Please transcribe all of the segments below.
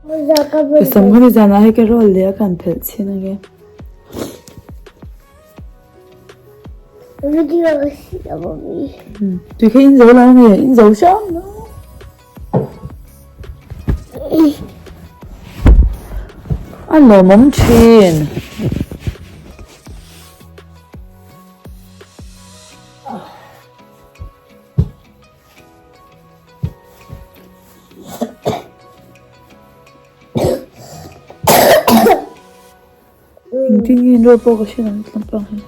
Ka sam kha nizanah hei ka roll leh a ka han phelh chhin ange. Tui kha in zo lo nge in zo hrang lo. A lawmawm thin. Engtin nge in roll pawh ka hre lo tlangpang hi.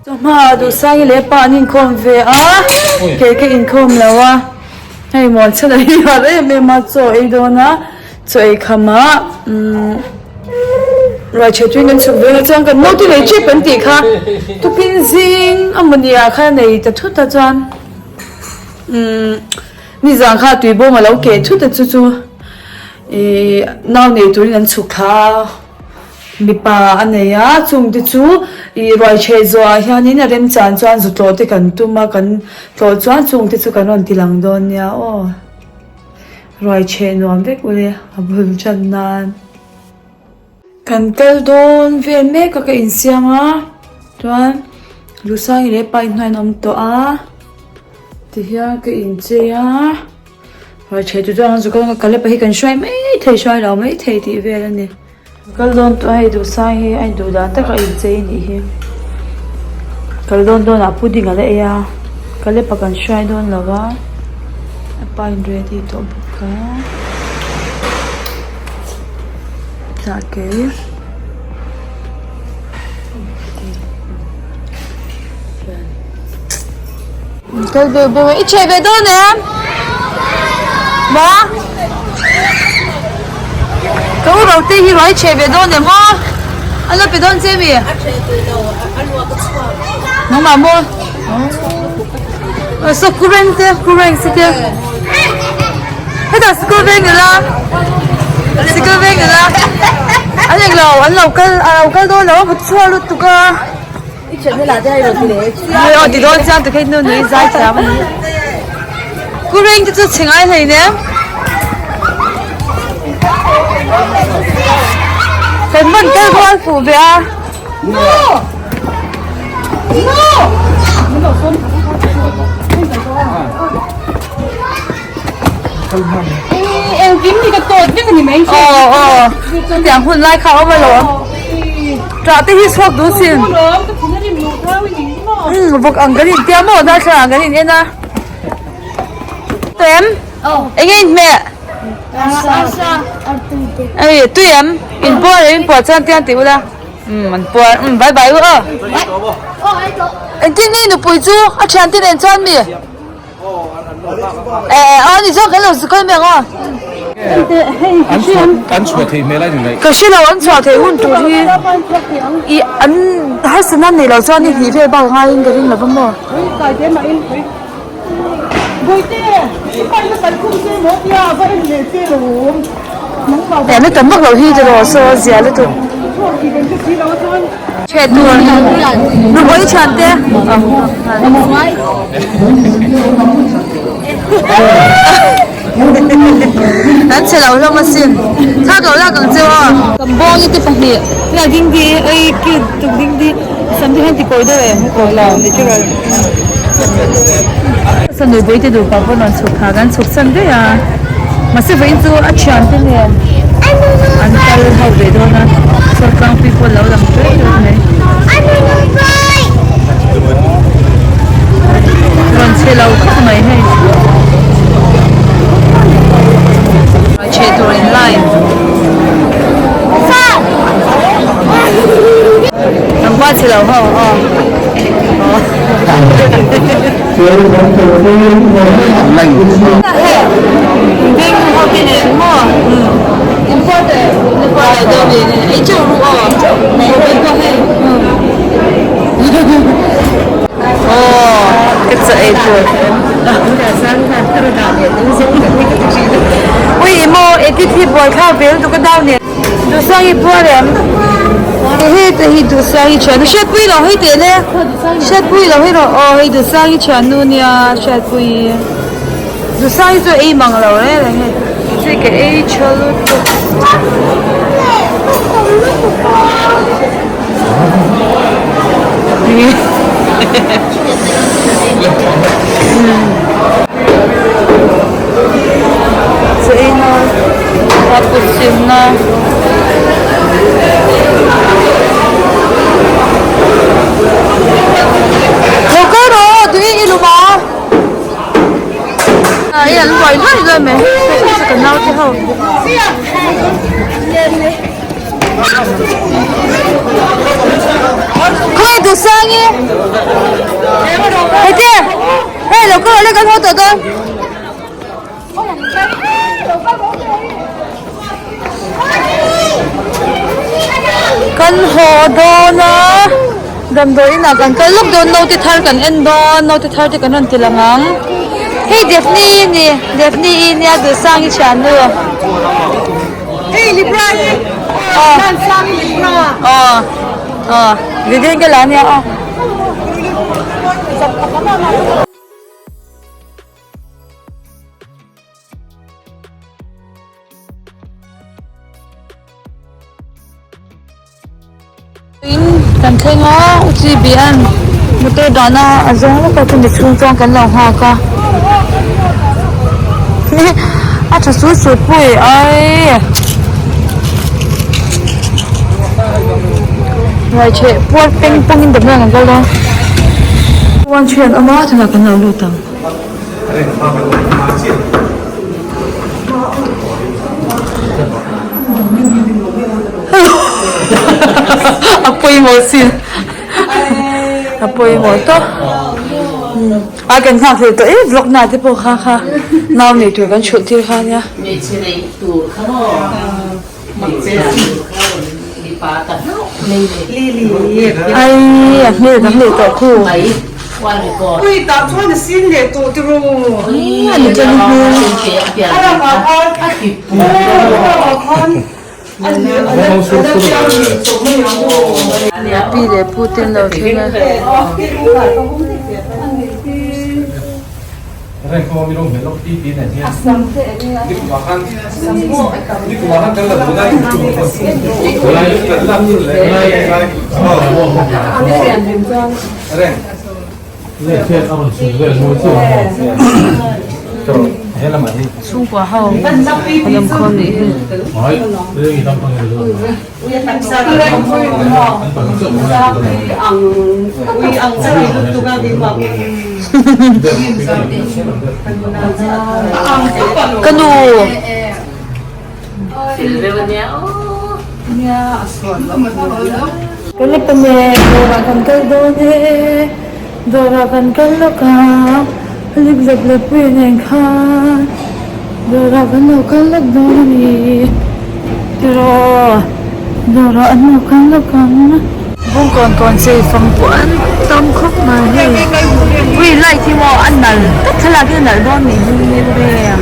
Chawhma Duhsangi leh pa an inkhawm ve a, kei ka inkhawm lo a, hei muan chhan a hi har em em a, chaw ei dawn a, chaw ei kham ah umm ruaichhe tuin kan chhuk ve a chuan kan naute nei tep kan tih kha tupin zing a mawni ah khan a nei ta thut a chuan umm nizan kha tui bawm a lo keh thut a chu chu. Ihh nau nei turin an chhuk thla a, mipa a nei a, chung te chu ih ruai chheh zawhah hianin a remchan chuan zu tlawh te kan tum a, kan tlawh chuan chung te chu kan rawn ti lang dawn nia aw. Ruai chheh nuam vek ule a bul tan nan. Kan kal dawn vel mek a ka insiam a, chuan Lusangi leh pa inhnuai an awm tawh a, tihian ka inchei a. Ruai chhe chu chuan zu kal ka lepa hi kan hruai mai thei hruai lo mai thei tih vel a ni. Kal dawn tawh a hei duhsang hi a induh dan taka inchei a nih hi. Kal dawn dawnah pudding a la ei a, ka lepa kan hruai dawn lo va, a pa in ready tawh bawk a. Tah kei. Kal beuh beuh a i chhe ve dawn em? Maw? Ka u Rote hi ruai chhe ve dawn em aw? An lo pe dawn che mi? A chhe tui lo, a luak a chhuak. Nangmah maw? Saw kureng te, kureng si te. Hetah sikul veng nila, sikul veng nila. An eng lo, an lo kal, a lo kal dawn lo, a chhuak lutuk a. I thianna lah te a rawn ti leh Hei aw ti dawn chiang tak hei nu nui zai thiam a ni. Ku ring te chu chhe ngai hlei nem. Kan man kal rual fuh ve a. Engkim hi ka tawt vek a ni mai. Aw aw chutiang hun lai kha a awm alawm. Ṭah te hi chhuak duh sin. Umm vawk ang kan intia maw darthlalang ah kan in en a. Tui em? Eng nge inhmeh? Ei tui em? In puar em in puar chuan tiang ti ula. Umm an puar umm bye bye u aw. Engtin nge nupui chu a thiante nen chuan mi? Aw ni zawk kan lo zu kal mai ang aw. An chhuah theih hmel a ni Ka hre lo an chhuah theih hun tur hi i an harsatna an neih loh chuan i hnih vel bak ngaiin ka ring lo va maw. Eng na tam vak loh hi tiraw saw zia lutuk. Chhe tur Nubawi thian te. Kan chhe lo hlawm asin. Thak lo lak ang cheu aw. Kan bawngi te pahnih nia dingdi ei ki tuk dingdi sam te hian ti kawi deuh em kawi lo natural. Sa Nubawi te duh pah pawh rawn chhuk thla kan chhuk san daih a. Mahse vawiin chu a thian te nen an kal ho ve dawn a saw tlangpui pawh lo lang ṭeuh ṭeuh mai. Rawn chhe lo khawp mai hei. Chhe tur in line. Tlangval chhe lo ho aw. Veng ho te nen maw in puar teh in puar lo dawn ni ei teuh ru aw haw ve pawh hei. Chaw ei tur. Ui i maw edit hi buaithlak ve lutuk a dau nen. Duhsangi puar em? Hei te hi Duhsangi thiannu Hriatpui lo hei teh le Hriatpui lo hei rawh aw hei Duhsangi thiannu nia Hriatpui Duhsangi chu ei mang lo reng reng hei chu ka ei tha lutuk. Chaina a kut silna Lo kal rawh tui i lum a Hei an buai luai luai mai hei chu ka naute ho. Khawi Duhsangi Hei te hei lo kal rawh le kan haw tawh dawn. Kan haw dawn a damdawi inah kan kal lawk dawn naute thar kan en dawn naute thar te kan rawn ti lang ang hei Daphne i ni Daphne i nia Duhsangi thiannu. Hei Libra hi Lansang Libra. Aw aw video in ka la ania aw. In kan thleng a u chi bian motor dahna a zawng lawk a chumi chhung chuan kan lo nghak a a tha sut sut pui ai ruaicheh puar peng pawng in damdawi an kal dawn one three an awm a tunah kan lo lut ang. A pawimawh sin a pawimawh tawp a kan nghak hlel tawh em vlog na te pawh kha kha nau nei tur kan chhulh tir kha nia. Hmeichhe nei tur kha maw hmeichhe nei tur kha rawn mipa ta hlauh mai le. Ai a hmel kan leh tawh khu. Ui tah chuan a sin leh tawh tiraw. A ni chuan i hmel. A ramah khan a ti a khan Pi leh pu te an lo thleng a. Chhungkua ho an awm khawm nih hi. Ka nu. Kan la pahne dawrah kan kal dawn e dawrah kan kal lawk a lip lep lep pui nen khan dawrah kan lo kal lawk dawn a ni tiraw dawrah an lo kal lawk ang. Bungkawn kawn chei fang pawh an tam khawp mai hei ui light hi maw a nal tak thlalak hi a nalh dawn nih hi vel.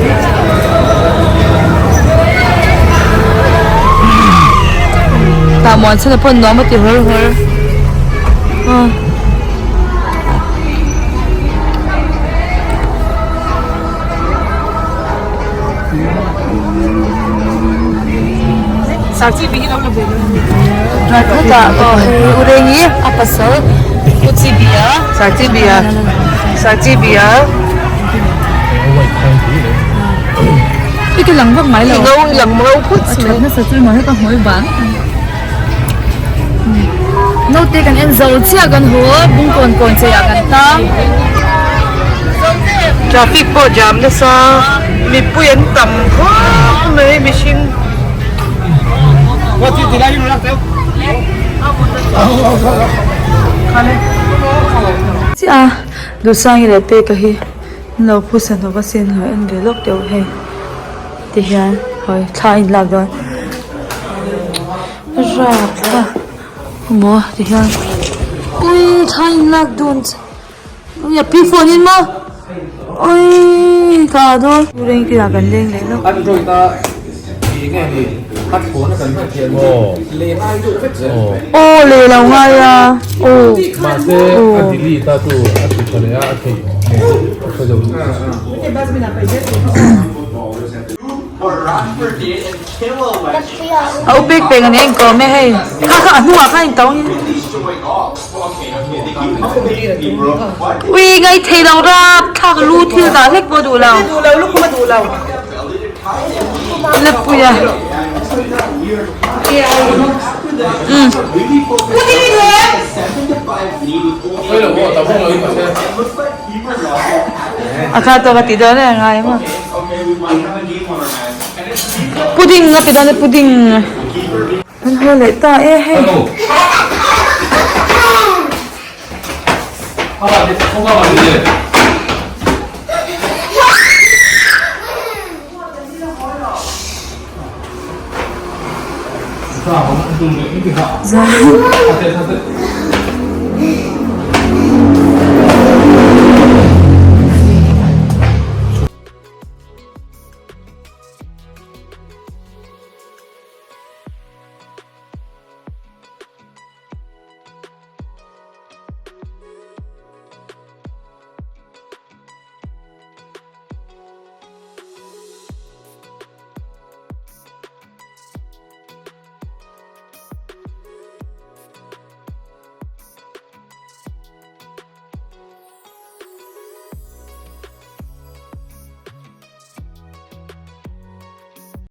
Tah muan chhan a pawn nuam a ti hawr hawr aw. Hetah aw hei u Rengi a pasal u Chibia Chibia Chibia I ti lang vak mai lo. I ngo i lang ngo phut A that nasa chu maw hei ka hmui ban. Naute kan en zo chiah kan haw bungkawn kawn chei ah kan tang. Traffic pawh jam nasa mipui an tam khawp mai mihring. Chiah a Duhsangi leh Peka hi. An lo phusa hnawk a sin hawi en ve lawk deuh hei ti hian hawi thla a inlak dawn rap thla maw ti hian ui thla a inlak dawn. Ui a pi phone in maw ui ka a dawn. Pu reng tin ah kan leng leh lawk. Android a ti nge ni a thlawna kan hman thiam chu le ngai deuh vek zel. Aw le lo ngai a aw. Mahse a delete a chu a ti tha leh a a theih a hre zo lutuk. A u pek pek ani a inkawm e hei kha kha a hnungah khan in to ang in. Ui ngai thei lo rap thlak lu thil dah hlek pawh duh lo. Lepui a. Um. A kha tawk a tih dawn e a ngai maw. Pudding a ti dawn e pudding. An haw leh ta e hei.